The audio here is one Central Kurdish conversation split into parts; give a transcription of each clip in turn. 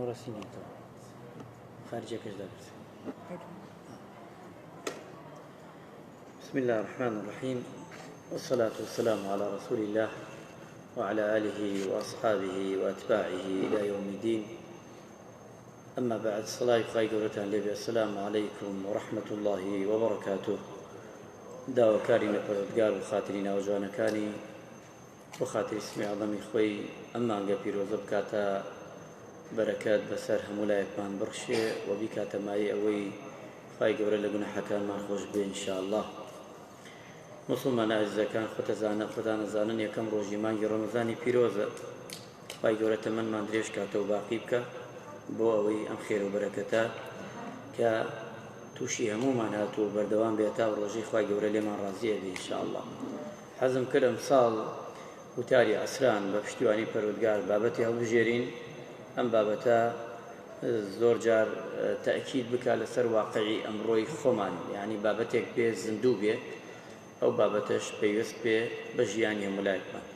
نەوڕەسی نیتەوە خارجەکەش دەبێت. بسم الله الرحمن الرحيم والصلاة والسلام على رسول الله وعلى آله وأصحابه وأتباعه إلى يوم الدين أما بعد سڵاوی خوای گەورەتان لێبێ السلام علیکم ورحمة اللە وبرکاته داواکارین لە پەروەردگار و خاتری ناوە جوانەکانی بۆ خاتری اسمی عظەمی خۆی ئەم مانگە پیرۆزە بکاتە بەرەکەت بەسەر هەموو لایەکمان بڕشێ و بیکاتە مایەی ئەوەی خوای گەورە لە گوناحەکانمان خۆش بێ ان شاء اللە موسڵمانە ئازیزەکان خۆتەزانە خۆتانەزانن یەکەم ڕۆژی مانگی ڕەمەزانی پیرۆزە خوای گەورە تەمەنمان درێژ کاتەوە باقی بکە بۆ ئەوەی ئەم خێر و بەرەکەتە کە تووشی هەموومان هاتووە و بەردەوام بێت تا ڕۆژەی خوای گەورە لێمان ڕازیە بێ ان شاء الله حەزم کرد ئەمساڵ وتاری عەسران بە پشتیوانی پەروەردگار بابەتی هەڵبژێرین ئەم بابەتە زۆر جار تەئکید بکا لەسەر واقعی ئەمڕۆی خۆمان یانی بابەتێک بێ زیندوو بێ ئەو بابەتەش پەیوەست بێ بە ژیانی هەموو لایەکمان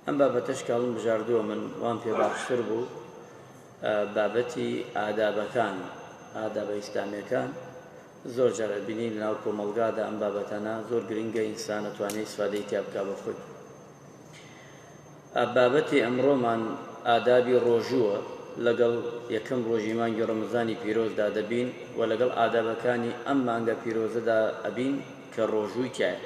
ئەم بابەتەش کە هەڵم بژاردووە من وام پێ باشتر بوو بابەتی ئادابەکان ئادابە ئیسلامیەکان زۆر جار ئەبینین لەناو کۆمەڵگادا ئەم بابەتانە زۆر گرنگە ئینسان ئەتوانێ ئیسفادەی تیا بکا بۆ خۆی. بابەتی ئەمڕۆمان ئادابی ڕۆژووە، لەگەڵ یەکەم ڕۆژی مانگی ڕەمەزانی پیرۆزدا دەبین و لەگەڵ ئادابەکانی ئەم مانگە پیرۆزەدا ئەبین کە ڕۆژووی تیایە.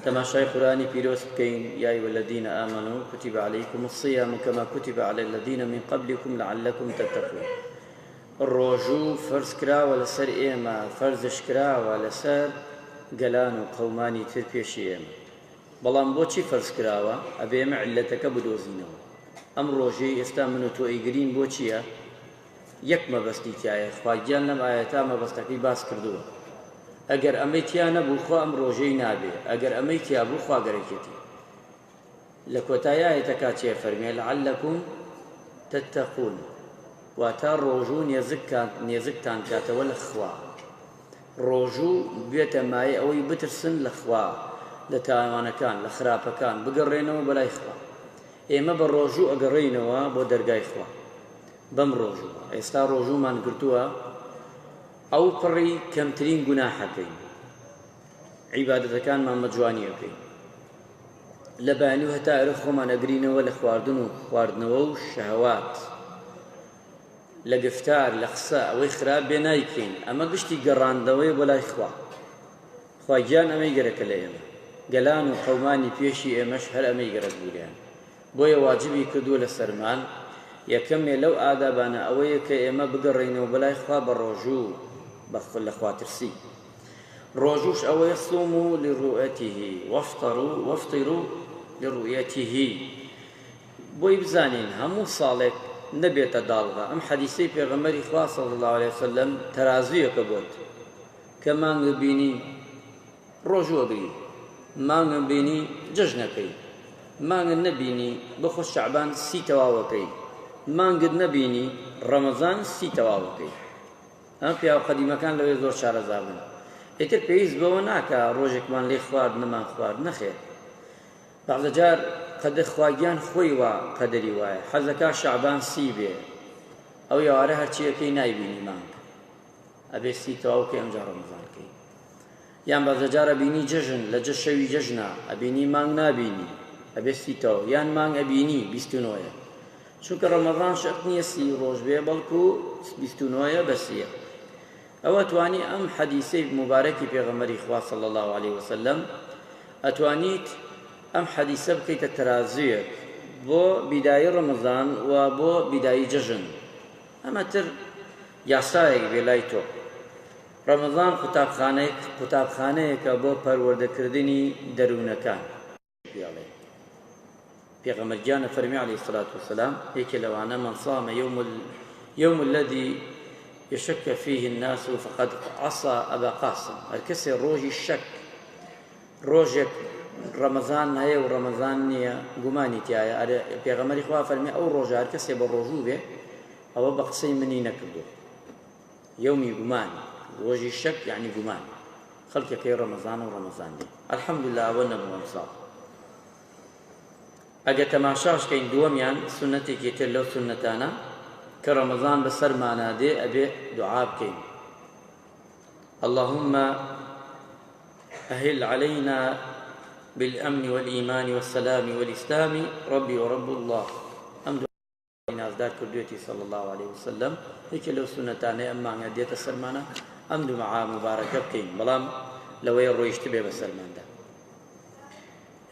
تەماشای قورئانی پیرۆز بکەین، یا ایها الذین آمنوا کتب علیکم الصیام کما کتب علی الذین من قبلکم لعلکم تتقون. ڕۆژوو فەرز کراوە لەسەر ئێمە، فەرزش کراوە لەسەر گەلان و قەومانی تر پێشی ئێمە. بەڵام بۆچی فەرز کراوە؟ ئەبێ ئێمە عیللەتەکە بدۆزینەوە. ئەم ڕۆژەی ئێستا من و تۆ ئەیگرین بۆ چییە؟ یەک مەبەستی تیایە، خوا گیان لەم ئایەتە مەبەستەکەی باس کردووە. ئەگەر ئەمەی تیا نەبوو خوا ئەم ڕۆژەی نابێ، ئەگەر ئەمەی تیا بوو خوا گەرەکێتی. لە کۆتایی ئایەتەکە چی ئەفەرموێ، لعلکم تتقون، واتە ڕۆژوو نێزکتان کاتەوە لە خوا، ڕۆژوو بێتە مایەی ئەوەی بترسن لە خوا، لە تاوانەکان، لە خراپەکان بگەڕێنەوە بەلای خوا. ئێمە بە ڕۆژوو ئەگەڕێینەوە بۆ دەرگای خوا بەم ڕۆژووە. ئێستا ڕۆژوومان گرتووە ئەوپەڕی کەمترین گوناحەکەین، عیبادەتەکانمان بە جوانی ئەکەین. لە بەیانی و هەتا ئێرە خۆمان ئەگرینەوە لە خواردن و خواردنەوە و شەهەوات لە گفتار لە قسە ئەوەی خراپ بێ نایکەین ئەمە گشتی گەڕاندنەوەیە بۆ لای خوا خوا گیان ئەمەی گەرەکە لە ئێمە گەلان و قەومانی پێشی ئێمەش هەر ئەمەی گەرەک بوو لێیان بۆیە واجبی کردووە لە سەرمان یەکەمێ لەو ئادابانە ئەوەیە کە ئێمە بگەڕێینەوە بەلای خوا بە ڕۆژوو بە لە خواترسی ڕۆژووش ئەوەیە صوموا لرؤیته وافطروا وافطروا لرؤیته بۆی بزانین هەموو ساڵێک نەبێتە داڵغە ئەم حەدیسەی پێغەمبەری خوا صلی اللە علیه وسلم تەرازوویەکە بۆت کە مانگ بینی ڕۆژوو ئەگری مانگم بینی جەژنەکەی مانگت نەبینی بخۆ شەعبان سی تەواوەکەی مانگت نەبینی ڕەمەزان سی تەواوەکەی ئەم پیاوە قەدیمەکان لەوێ زۆر شارەزا بوون ئیتر پێویست بەوە ناکا ڕۆژێکمان لێ خوارد نەمان خوارد نەخێر بەعزە جار قەدر خواگیان خۆی وا قەدری وایە حەزەکا شەعبان سی بێ ئەو یاوارە هەرچیەکەی نایبینی مانگ ئەبێ سی تەواو کەی ئەمجا ڕەمەزان کەی یان بەعزە جار ئەبینی جەژن لە جە شەوی جەژنە ئەبینی مانگ نابینی ئەبێ سی تەواو یان مانگ ئەبینی 29ە چونکە ڕەمەزان شەرت نییە سی ڕۆژ بێ بەڵکو 29ە بەسیە ئەوە توانی ئەم حەدیسەی مبارەکی پێغەمبەری خوا صلی الله علیه وسلم ئەتوانیت ئەم حەدیسە بکەیتە تەرازویەک بۆ بیدایی ڕەمەزان و بۆ بیدایی جەژن ئەمە تر یاسایەک بێ لای تۆ ڕەمەزان قوتابخانەیەک قوتابخانەیەکە بۆ پەروەردەکردنی دەروونەکان. پێڵێ پێغەمبەر گیان ئەفەرموێ علیە الصلوة والسلام یەکێ لەوانە من صام یوم یوم الذی یشک فیه الناس فقد عصى ابا قاسم هەر کەسێ ڕۆژی شەک ڕۆژێک ڕەمەزان هەیە و ڕەمەزان نییە گومانی تایە ئەرێ پێغەمبەری خوا فەرمی ئەو ڕۆژە هەر کەسێ بە ڕۆژوو بێ ئەوە بە قسەی منی نەکردووە یەومی گومان ڕۆژی شەک یعنی گومان خەڵکەکەی ڕەمەزانە و ڕەمەزان نیە الحمدللە ئەوە نەبوو ئەمساڵ ئەگە تەماشاش کەین دووەمیان سوننەتێکی تر لەو سوننەتانە. کە ڕەمەزان بەسەرمانا دێ ئەبێ دوعا بکەین اللهم أهل علينا بالأمن والإيمان والسلام والإسلام ربي ورب الله ئەم دوعای نازدار کردوێتی صلی الله عليه وسلم یەکێ لەو سوننەتانەی ئەم مانگە دێتە سەرمانە ئەم دوعا مبارەکە بکەین بەڵام لەوەی ڕۆیشت بێ بەسەرماندا.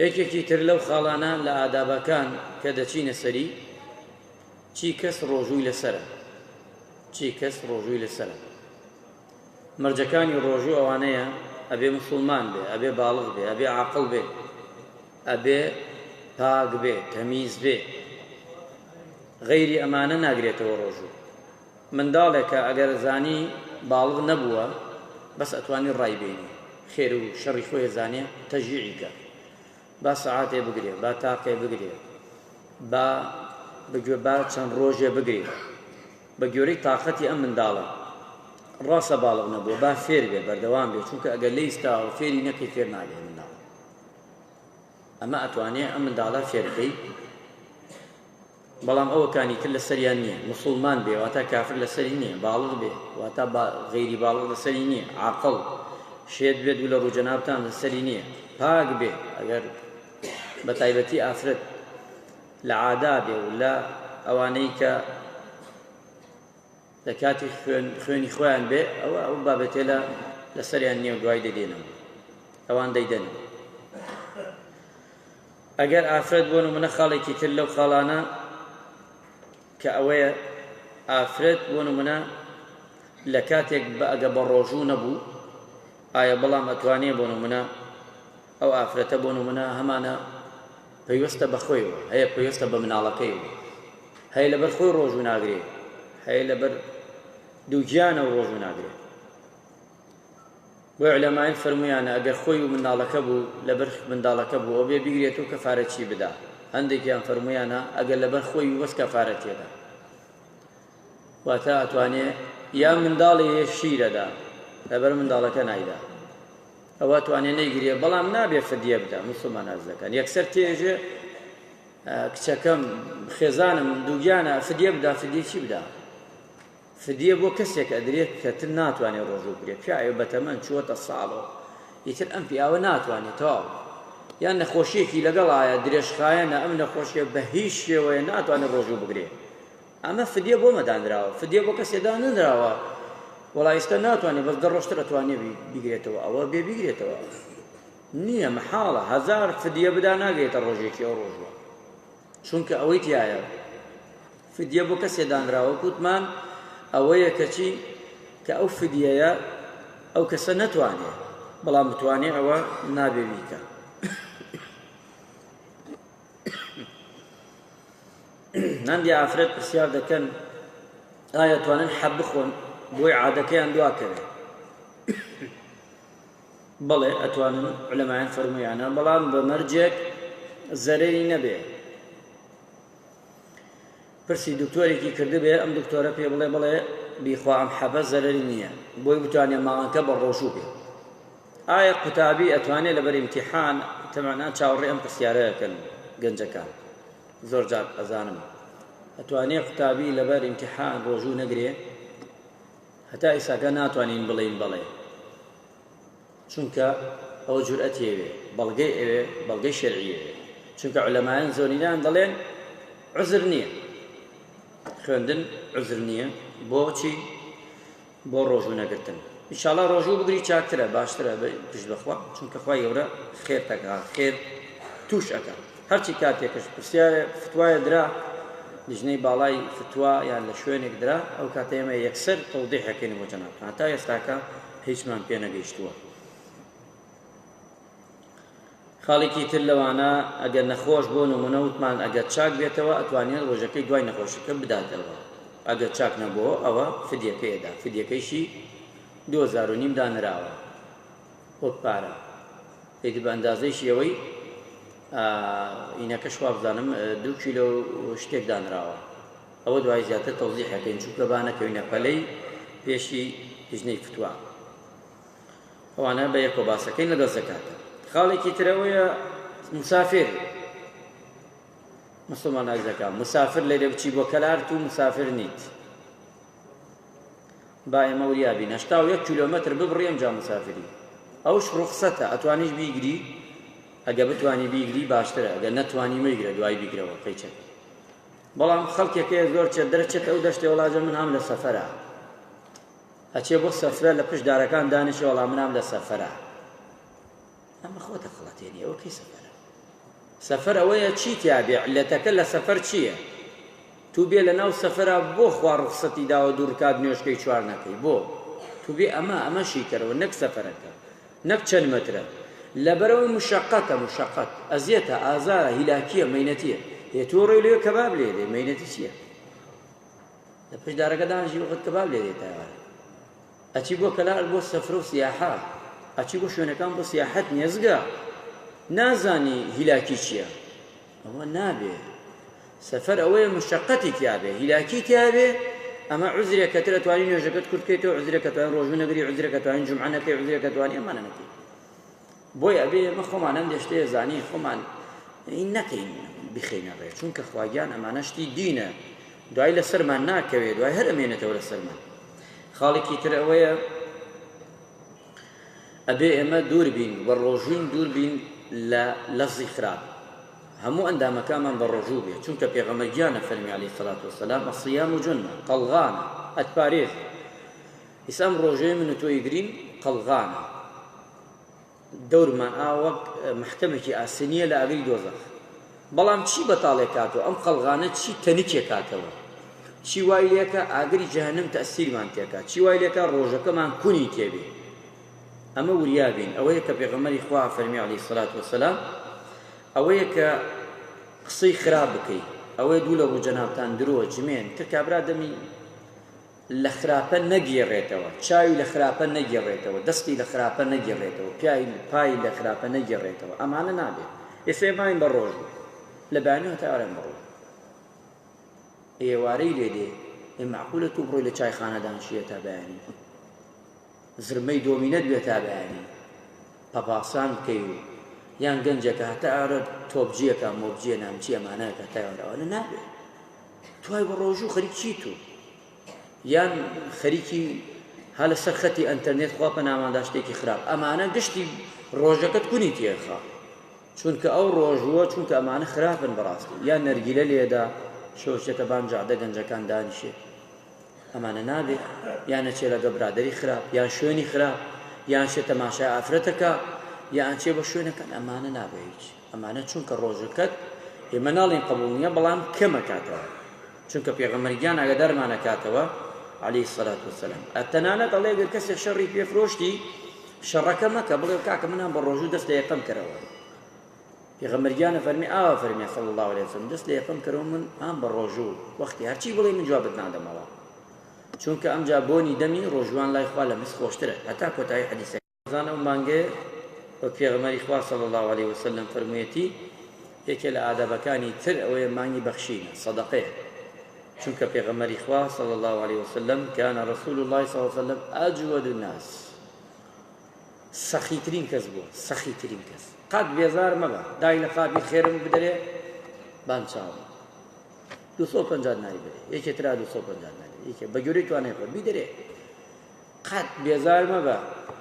یەکێکی تر لەو خاڵانە لە ئادابەکان کە دەچینە سەری چی کەس ڕۆژووی لەسەرە چی کەس ڕۆژووی لەسەرە مەرجەکانی ڕۆژوو ئەوانەیە ئەبێ مسلمان بێ ئەبێ باڵغ بێ ئەبێ عاقڵ بێ ئەبێ پاک بێ تەمیز بێ غەیری ئەمانە ناگرێتەوە ڕۆژوو منداڵێکە ئەگەر زانی باڵغ نەبووە بەس ئەتوانی ڕای بێنی خێر و شەڕی خۆی ئەزانێ تەشجیعی کە با سەعاتێ بگرێ با تاقێ بگرێ با بگوێ با چەند ڕۆژێ بگرێ بە گوێرەی تاقەتی ئەم منداڵە ڕاستە باڵغ نەبووە با فێر بێ بەردەوام بێ چونکە ئەگەر لێیستاوە فێری نەکەی فێر نابێ منداڵ ئەمە ئەتوانێ ئەم منداڵە فێرکەی بەڵام ئەوەکانی تر لەسەریان نییە، موسوڵمان بێ واتا کافر لەسەری نییە، باڵغ بێ واتا غەیری باڵغ لەسەری نییە، عاقڵ شێت بێت ولە ڕوو جەنابتان لەسەری نییە، پاک بێ ئەگەر بە تایبەتی ئافرەت لە عادا بێ و لە ئەوانەی کە لە کاتی خوێن خوێنی خۆیان بێ ئەوە ئەو بابەتێ لە لەسەریان نییە و دوای دەدێنەوە ئەوان دەیدەنەوە. ئەگەر ئافرەت بۆ نمونە خاڵێکی تر لەو خاڵانە کە ئەوەیە ئافرەت بۆ نمونە لە کاتێک بە ئەگە بە ڕۆژوو نەبوو ئایا بەڵام ئەتوانێ بۆ نمونە ئەو ئافرەتە بۆ نمونە هەمانە پەیوەستە بە خۆیەوە هەیە پەیوەستە بە مناڵەکەیەوە هەیە لەبەر خۆی ڕۆژوو ناگرێ هەیە لەبەر دووگیانە و ڕۆژوو ناگرێ بۆیە عولەمایل فەرموویانە ئەگەر خۆی و منداڵەکە بوو لەبەر منداڵەکە بوو ئەبێ بیگرێت و کەفارەتشی بدا، هەندێکیان فەرموویانە ئەگەر لەبەر خۆی بوو بەس کەفارەت تێدا، واتە ئەتوانێ یا منداڵی هەیە شیرەدا لەبەر منداڵەکە نایدا ئەوە توانێ نەیگرێ بەڵام نابێ فدیە بدا. موسڵمان ئازیزەکان یەکسەر تێژێ کچەکەم خێزانم دووگیانە فدیە بدا، فدیە چی بدا؟ فدیە بۆ کەسێک ئەدرێت کە تر ناتوانێت ڕۆژوو بگرێت، پیاوێ بەتەمەن چووەتە ساڵەوە ئیتر ئەم پیاوە ناتوانێت تەواو یان نەخۆشیەکی لەگەڵایە درێژخایەنە ئەم نەخۆشیە بە هیچ شێوەیە ناتوانێت ڕۆژوو بگرێت ئەمە فدیە بۆ مەدانراوە فدیە بۆ کەسێ دانەنراوە وەڵا ئێستا ناتوانێت بەس دە ڕۆژتر ئەتوانێت بیگرێتەوە ئەوە بێ بیگرێتەوە نییە مەحاڵە هەزار فدیە بدا ناگرێتە ڕۆژێکی ئەو ڕۆژوە چونکە ئەوەی تیایە فدیە بۆ کەسێ دانراوە کوتمان ئەوەیە کەچی کە ئەو فدیەیە ئەو کەسە نەتوانێ بەڵام بتوانێ ئەوە نابێ بیکە. هەندی ئافرەت پرسیار دەکەن ئایا توانن حەب بخۆن بۆی عادەکەیان دواکەوێ؟ بەڵێ ئەتوانن عولەمایان فەرموویانە بەڵام بە مەرجێک زەرەری نەبێ پرسی دکتۆرێکی کردبێ ئەم دکتۆرە پێ بڵێ بڵێ بیخوا ئەم حەبە زەرەری نییە بۆی بتوانێ ماوەکە بە ڕۆژوو بێ ئایا قوتابی ئەتوانێ لەبەر ئیمتیحان تەمانا چاوەڕێ ئەم پرسیارە دەکەن گەنجەکان زۆر جار ئەزانم ئەتوانێ قوتابی لەبەر ئیمتیحان ڕۆژوو نەگرێ هەتا ئیساکە ناتوانین بڵێین بەڵێ چونکە ئەوە جورئەتی ئەوێ بەڵگەی ئەوێ بەڵگەی شەرعی ئەوێ چونکە عولەمایان زۆرینەیان دەڵێن عوزر نییە خوێندن عوزر نییە بۆچی بۆ ڕۆژوو نەگرتن ئینشاءاللە ڕۆژوو بگری چاکترە باشترە پشت بەخوا چونکە خوای گەورە خێر تەکا خێر توش ئەکا هەرچی کاتێکش پرسیارێ فتوایە درا لیژنەی باڵای فتوا یان لە شوێنێک درا ئەو کاتە ئێمە یەکسەر تەوضیحەکەین بۆ جەنابتان تا ئێستاکە هیچمان پێ نەگەیشتووە. خاڵێکی تر لەوانە ئەگەر نەخۆش بۆ نمونە وتمان ئەگەر چاک بێتەوە ئەتوانێت ڕۆژەکەی دوای نەخۆشیەکە بداتەوە ئەگەر چاک نەبووە ئەوە فدیەکەی ئەدا فدیەکەیشی 2000 و نیم دانراوە وەک پارە ئیدی بە ئەندازەی شێوەی ئینەکەش وابزانم دوو کیلۆ شتێک دانراوە ئەوە دوای زیاتر تەوزیح ئەکەین چونکە با نەکەوینە پەلەی پێشی لیژنەی فتوا ئەوانە بە یەکۆ باسەکەین لەگەڵ زەکاتە خاڵێکی ترەوەیە مسافر مسلمان ئازەکە مسافر لێرە بچی بۆ کەلار تو مسافر نیت. با ئێمە وریا بین 81 کیلۆمەتر ببڕی ئەمجا مسافری ئەوش ڕوخسەتە ئەتوانیش بیگری ئەگە بتوانی بیگری باشترە ئەگە نەتوانی مەیگرە دوای بیگرەوە قەیچەکە بەڵام خەڵکێک هەیە زۆر چێت دەرەچێت ئەو دەشتێ وەڵاجە من هام لە سەفەرە ئەچێ بۆ سەفرە لە پشت دارەکان دانیشێ وەڵا من هام لە سەفەرە ئەمە خۆتە خڵەتێنی ئەوە کەی سەفەرە سەفەر ئەوەیە چی تیابێ علەتەکە لە سەفەر چییە تو بێ لە ناو سەفەرا بۆ خوا ڕوخسەتی داوە دوو ڕکات نوێژکەی چوار نەکەی بۆ تو بێ ئەمە ئەمە شیکەرەوە نەک سەفەرەکە نەک چەند مەترە لەبەرئەوەی مشەقەتە مشەقەت ئەزیەتە ئازارە هیلاکیە مەینەتیە هێ تۆ ڕێی لێ کەباب لێ دێ مەینەتی چییە لە پشت دارەکە دانیشی وەخت کەباب لێ دێ تاوارە ئەچی بۆ کەلار بۆ سەفرە و سیاحە ئەچی بۆ شوێنەکان بۆ سیاحەت نێزگە نازانی هیلاکی چییە ئەوە نابێ سەفەر ئەوەیە مشەقەتی تیابێ هیلاکی تیابێ ئەمە عوزرێکە تر ئەتوانی نوێژەکەت کورت کەیتەوە عوزرێکە توانی ڕۆژوو نەگری عوزرێکە توانی جومعە نەکەی عوزرێکە توانی ئەمانە نەکەی بۆیە ئەبێ ئێمە خۆمان ئەم دەشتەیە زانی خۆمان نەکەین بخەینە ڕێ چونکە خواگیان ئەمانە شتی دینە دوای لەسەرمان ناکەوێ دوای هەر ئەمێنێتەوە لەسەرمان خاڵێکی تر ئەوەیە ئەبێ ئێمە دوور بین بە ڕۆژوین دوور بین لە لەفزی خراپ هەموو ئەندامەکانمان بە ڕۆژوو بێ چونکە پێغەمبەر گیانە فەرمی علیە الصلوة والسلام الصیام جنە قەڵغانە ئەتپارێزێ ئیسا ئەم ڕۆژەی من و تۆ ئیگرین قەڵغانە دەورمان ئا وەک مەحکەمێکی ئاسنیە لە ئاگری دۆزەخ بەڵام چی بەتاڵێ کاتەوە ئەم قەڵغانە چی تەنکێ کاتەوە چی وای لێکە ئاگری جەهەنم تەسیرمان تێکا چی وای لێکا ڕۆژەکەمان کونی تێبێ ئەمە وریا بین ئەوەیە کە پێغەمبەری خوا فەرمی علیه الصلاة والسلام ئەوەیە کە قسەی خراپ بکەی ئەوەیە دوو لە ڕوو جەنابتان درۆ جمێن تر کابرا دەمی لە خراپە نەگێڕێتەوە چاوی لە خراپە نەگێڕێتەوە دەستی لە خراپە نەگێڕێتەوە پیای پای لە خراپە نەگێڕێتەوە ئەمانە نابێت ئێستا ماین بە ڕۆژ لە بەیانیەوە تا ئێواران بە ڕۆژ ئێوارەی لێ دێ ئێ مەعقولە تۆ بڕۆی لە چایخانە دانیشیە تا بەیانی زرمەی دۆمینەت بێ تا بەیانی پەپاسان بکەی و یان گەنجێکە هەتا ئارە تۆپجیەکە مۆبجیە نامچی ئەمانەکە تا ئێوارە ئەوانە نابێ توای بە ڕۆژوو خەریک چی تو یان خەریکی ها لەسەر خەتی ئەتەرنێت خوا پەناماندا شتێکی خراپ ئەمانە گشتی ڕۆژەکەت کونی تێخا چونکە ئەو ڕۆژووە چونکە ئەمانە خراپن بەڕاستی یان نەرگیلە لێدا شەوچێتە بان جادە گەنجەکان دانیشێ ئەمانە نابێ یان ئەچێ لەگە برادەری خراپ یان شوێنی خراپ یان شێ تەماشای ئافرەتەکە یان چێ بە شوێنەکان ئەمانە نابێ هیچ ئەمانە چونکە ڕۆژەکەت ئێمە ناڵین قبول نییە بەڵام کەمەکاتەوە چونکە پێغەمبەر گیان ئاگادارمانەکاتەوە عەلەیهی سەلات وەسەلام تەنانەت ئەڵێ گەر کەسێک شەڕی پێ فرۆشتی شەڕەکە مەکە بڵێ کاکە منان بە ڕۆژوو دەست لە یەکەم کەرەوە پێغەمبەر گیانە فەرمی ئاوا فەرمی صلی الله علیه وسلم دەست لە یەکەم کەرەوە من ئام بە ڕۆژوو وەختی هەرچی بڵێ من جوابت نادەمەوە چونکە ئەمجا بۆنی دەمی ڕۆژوان لای خوا لە مس خۆشترە هەتا کۆتایی حەدیسەکە ڕەمەزان ئەو مانگەیە وەک پێغەمبەری خوا صلی اللە علیە وسلم فەرموویەتی یەکێ لە ئادابەکانی تر ئەوەیە مانگی بەخشینە سەدەقەیە چونکە پێغەمبەری خوا صلی اللە علیە وسلم کان رسول الله صلی الله علیه وسلم اجود الناس سەخیترین کەس بووە سەخیترین کەس قەت بێزار مەبە دای لە قاپی خێرم بدەرێ بان چاوم 250 ناری بدێ یەکێ ترا 250 ناری یەکێ بە گوێرەی توانای خۆت بیدەرێ قەت بێزار مەبە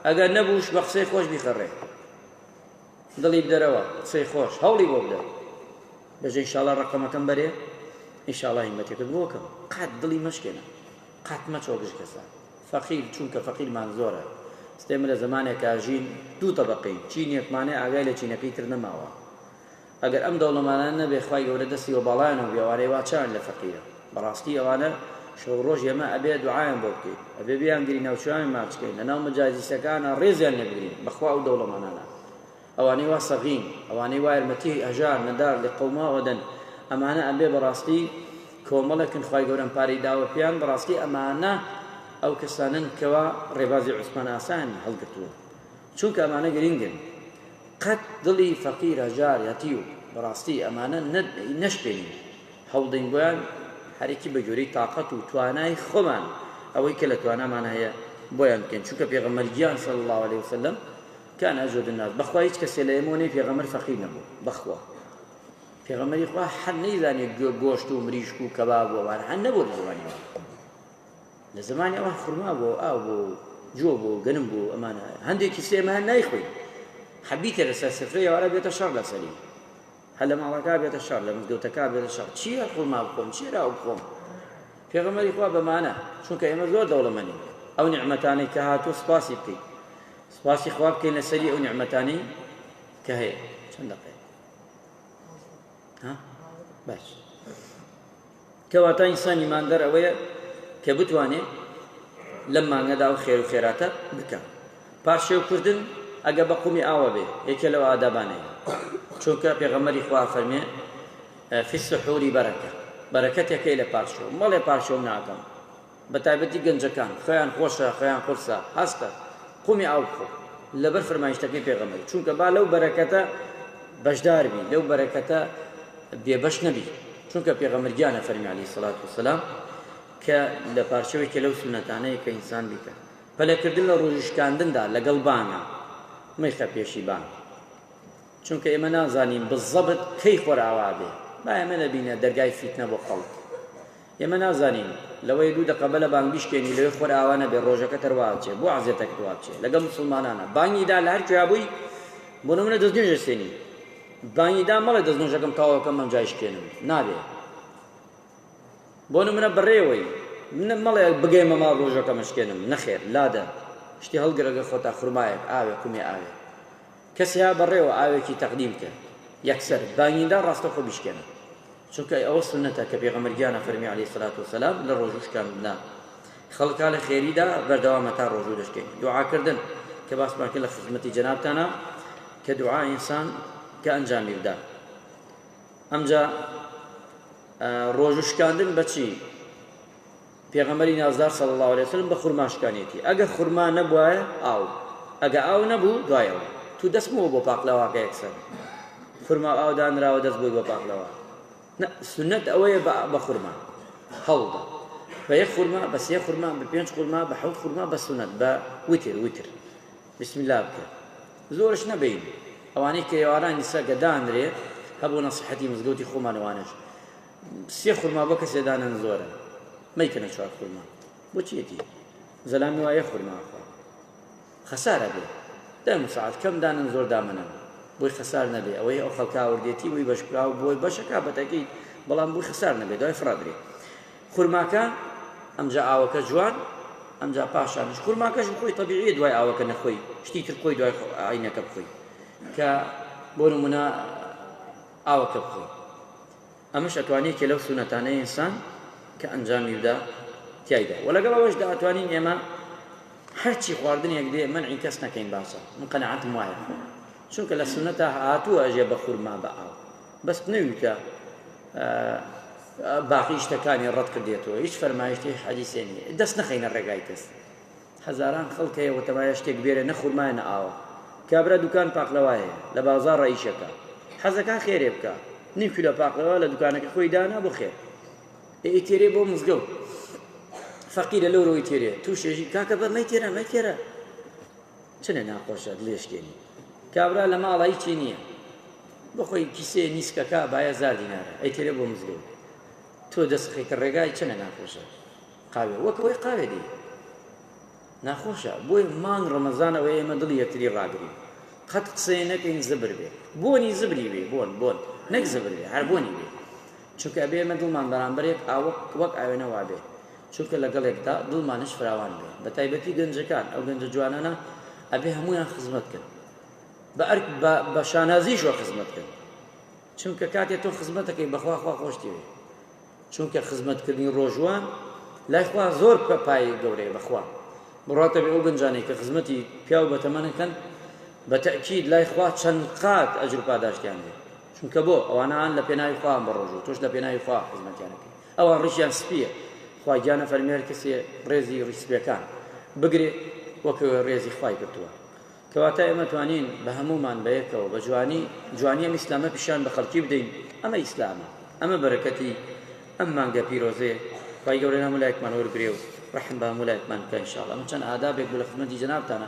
ئەگەر نەبووش بە قسەی خۆش بیخەڕێ دڵی بدەرەوە قسەی خۆش هەوڵی بۆ بدە بەژە ئینشاڵا ڕقەمەکەم بەرێ ئینشاڵا هیمەتێکت بۆکەم قەت دڵی مەشکێنە قەت مەچۆ گژ کەسە فەقیر چونکە فەقیرمان زۆرە ئێمە لە زەمانێکا ژین دوو تەبەقەین چینێکمانەیە ئاگای لە چینەکەی تر نەماوە ئەگەر ئەم دەوڵەمانانە نەبێ خوای گەورە دەستی وە باڵایانەوە بێ ئەوانەی وا چاویان لە فەقیرە بەڕاستی ئەوانە شەو ڕۆژ ئێمە ئەبێ دوعایان بۆ بکەین ئەبێ بیانگرین ناوچویان ماچ کەین لەناو مەجالیسەکانە ڕێزیان لێ بگرین بەخوا ئەو دەوڵەمانانە ئەوانەی وا سەغین ئەوانەی وا یارمەتی هەژار نەدار لە قەوماوە دەن ئەمانە ئەبێ بەڕاستی کۆمەڵێکن خوای گەورەم پارەی داوە پێیان بەڕاستی ئەمانە ئەو کەسانن کەوا ڕێبازی عوسمان ئاسایان هەڵگرتووە چونکە ئەمانە گرنگن قەت دڵی فەقیر هەژار هەتیو بەڕاستی ئەمانە نەشکێنین هەوڵدەین بۆیان هەرێکی بە گوێرەی تاقەت و توانای خۆمان ئەوەی کە لە توانامان هەیە بۆیان بکەین چونکە پێغەمبەر گیان صلی الله علیه وسلم کان اجود الناس بەخوا هیچ کەسێ لە ئێمەوە نەی پێغەمبەر فەقیر نەبوو بەخوا پێغەمبەری خوا هەر نەیزانێت گۆشت و مریشک و کەباب و ئەوانە هەر نەبوو لە زمانی وان. لە زمانی ئەوان خورما بۆ ئاو بۆ جۆ بۆ گەنم بۆ ئەمانە هەندێکی سێمە نایخۆین حەبیتە لەسەر سفرە ئێوارە بێتە شەڕ لەسەری هەر لە ماڵەکە بێتە شەڕ لە مزگەوتەکە بێتە شەڕ چییە خورما بخۆم چییە راو بخۆم پێغەمبەری خوا بەمانە چونکە ئێمە زۆر دەوڵەمەنین ئەو نیعمەتانەی کە هاتووە سپاسی بکەین سپاسی خوا بکەین لەسەری ئەو نیعمەتانەی کە هەیە چەند دەقەیە ها باش کەواتە ئینسان ئیماندار ئەوەیە کە بتوانێ لەم مانگەدا ئەو خێر و خێراتە بکە پارشێوکردن ئەگە بە قومی ئاوە بێ یەکێ لەو ئادابانەیە چونکە پێغەمبەری خوا فەرمێ فی السحور بەرەکە بەرەکەتێکەی لە پارشێو مەڵێ پارشێو ناکەم بە تایبەتی گەنجەکان خۆیان خۆشە خۆیان قورسە هەستە قومی ئاو بخۆ لەبەر فەرمایشتەکەی پێغەمبەر چونکە با لەو بەرەکەتە بەشدار بی لەو بەرەکەتە بێبەش نەبی چونکە پێغەمبەر گیانە فەرمی عەلەیهی سەڵات وسەلام کە لە پارچەوەی کە لەو سوننەتانەیە کە ئینسان بیکە پەلەکردن لە ڕۆژی شکاندندا لەگەڵ بانگە مەیخە پێشی بانگ چونکە ئێمە نازانین بزەبت کەی خۆرئاوا بێ با ئێمە نەبینە دەرگای فیتنە بۆ خەڵک ئێمە نازانین لەوەیە دوو دەقە بەلە بانگ بیشکێنی لەوێ خۆر ئاوا نەبێ ڕۆژەکەت هەر وا ئەچێ بۆ عەزێتەکت وا بچێ لەگەڵ موسڵمانانە بانگی دا لە هەر کوێیا بووی بۆ نمونە دەستنوێژ ئەستێنی بانگی دا مەڵێ دەستنوێژەکەم تەواو کەم ئەمجا ئیشکێنم نابێ بۆ نمونە بەڕێوەی منە مەڵێ بگەیمە ماڵ ڕۆژەکەم ئەشکێنم نەخێر لادە شتی هەڵگرەگە خۆتا خورمایەک ئاوێ قومێ ئاوێ کەسێ ها بەڕێوە ئاوێکی تەقدیم کە یەکسەر بانگی دا ڕاستەخۆ بیشکێنە چونکە ئەوە سوننەتە کە پێغەمبەر گیانە فەرمی علیە الصلوة والسلام لە ڕۆژوو شکاندنا خەڵکا لە خێریدا بەردەوامە تا ڕۆژوو دەشکێنی دوعاکردن کە باسمان کرد لە خزمەتی جەنابتانە کە دوعا ئینسان کە ئەنجامی بدا ئەمجا ڕۆژوو شکاندن بەچی پێغەمبەری نازدار صلی اللە علیە وسلم بە خورما شکانیەتی ئەگە خورما نەبوایە ئاو ئەگە ئاو نەبوو دوایەوە تو دەست مەوە بۆ پاقلەواکە یەکسەر خورما ئاو دانراوە دەست بۆی بۆ پاقلەوە سنت ئەوەیە بە خورما هەوڵدە بە یەک خورما بە سێ خورما بە پێنج خورما بە حەوت خورما بە سنت بە وتر وتر بسم الله بکە زۆرش نەبین ئەوانەی کە ئێواران نیسا گەدانرێ هەبوو نەسیحەتی مزگەوتی خۆمانەوانش سێ خورما بۆ کەسێ دانەن زۆرە مەیکەنە چوار خورما بۆ چیەتی زەلامی وایە خورما خوا خەسارە بێ دەم ساعت کەم دانن زۆر دامەنن بۆی خەسار نەبێ ئەوەی ئەو خەڵکا وردێتی بۆی بەشکراو بۆی بەشەکە بەتەکەیت بەڵام بۆی خەسار نەبێ دوای فڕادرێ خورماکە ئەمجا ئاوەکە جوان ئەمجا پاشانش خورماکەش خۆی تەبیعیە دوای ئاوەکە نەخۆی شتی تر خۆی دوای ئاینەکە بخۆی کە بۆ نمونە ئاوەکە بخۆی ئەمەش ئەتوانێ یەکێ لەو سوننەتانەی ئینسان کە ئەنجامی بدا تیایدا وە لەگەڵ ئەوەشدا ئەتوانین ئێمە هەرچی خواردنێک دێ مەنعی کەس نەکەین باشە من قەناعەتم وایە خۆم چونکە لە سوننەتا هاتووە ئەژێ بە خورما بە ئاو بەس نەویتە باقی شتەکانی ڕەت کردێتەوە هیچ فەرمایشتی حەدیسێ نییە دەست نەخەینە ڕێگای کەس هەزاران خەڵک هەیە وتەمایە شتێک بێرە نە خورمایە نە ئاوە کابرا دوکان پاقلەوە هەیە لە بازاڕە ئیشەکە حەزەکا خێرێ بکا نیو کیلۆ پاقلەوە لە دوکانەکە خۆی دانا بۆ خێر ئێ تێرێ بۆ مزگەوت فەقیرە لەو ڕۆی تێرێ تووشێژی کاکە بە مەیتێرە مەیتێرە چنە ناخۆشە دلێشکێنی کابرا لە ماڵە هیچی نییە بەخۆی کیسێ نیسکەکە بایە زار دینارە ئەی تێرێ بۆ مزگەوت تۆ دەست خەیتە ڕێگای چنە ناخۆشە قاوێ وەک ئەوەی قاوێ دێ ناخۆشە بۆیە مانگ ڕەمەزان ئەوەیە ئێمە دڵی یەکتری ڕاگرین قەت قسەیە نەکەین زبر بێ بۆنی زبری بێ بۆن بۆن نەک زبر بێ هەر بۆنی بێ چونکە ئەبێ ئێمە دڵمان بەرامبەر یەک ئاوەک وەک ئاوێنە وابێ چونکە لەگەڵێکدا دڵمانش فراوان بێ بە تایبەتی گەنجەکان ئەو گەنجە جوانانە ئەبێ هەمویان خزمەت کەن بە ئەرک بە شانازیشوە خزمەت کەن چونکە کاتێ تۆ خزمەتەکەی بەخوا خوا خۆشتێوێ چونکە خزمەتکردنی ڕۆژووان لای خوا زۆر پایەی گەورەیە بەخوا بڕواتە بێ ئەو گەنجانەی کە خزمەتی پیاو بەتەمەنەکەن بە تەئکید لای خوا چەند قات ئەجر و پاداشتیان هەیە چونکە بۆ ئەوانان لە پێناوی خوا بە ڕۆژوو تۆش لە پێناوی خوا خزمەتیانەکەی ئەوان ڕیشیان سپیە خوا گیانە فەرمی هەر کەسێ ڕێزی ڕیش سپیەکان بگرێ وەک ڕێزی خوای گرتووە کەواتە ئێمە توانین بە هەموومان بە یەکەوە بە جوانی جوانی ئەم ئیسلامە پیشان بە خەڵکی بدەین ئەمە ئیسلامە ئەمە بەرەکەتی ئەم مانگە پیرۆزەیە خوای گەورە هەموو لایەکمان وەرگرێ و ڕەحم بە هەموو لایەکمان بکا ان شاء الله ئەمە چەند ئادابێک بوو لە خزمەتی جەنابتانە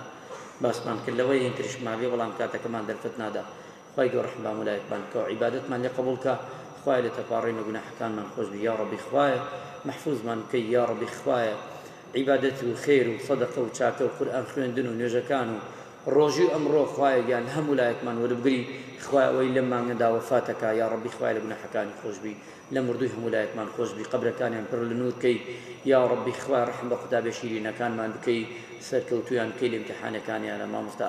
باسمان کرد لەوەی هینتریش مابێ بەڵام کاتەکەمان دەرفەت نادا خوای گەورە ڕەحم بە هەموو لایەکمان بکا و عیبادەتمان لێ قبوڵ کا خوایە لێ تەپاڕێین و گوناحەکانمان خۆش بی یا ڕەبی خوایە مەحفوزمان بکەی یا ڕەبی خوایە. عیبادەت و خێر و سەدەقە و چاکە و قورئان خوێندن و نوێژەکان و ڕۆژی ئەمڕۆ خوایە گیان لە هەموو لایەکمان وەربگری خوایە ئەوەی لەم مانگەدا وەفاتەکا یاڕەبی خوایە لە گوناحەکانی خۆشبی لە مردووی هەموو لایەکمان خۆشبی قەبرەکانیان پڕ لە نور کەی یاڕەبی خوایە ڕەحم بە قوتابیە شیرینەکانمان بکەی سەرکەوتوویان بکەی لە ئیمتیحانەکانیانە مامۆستا.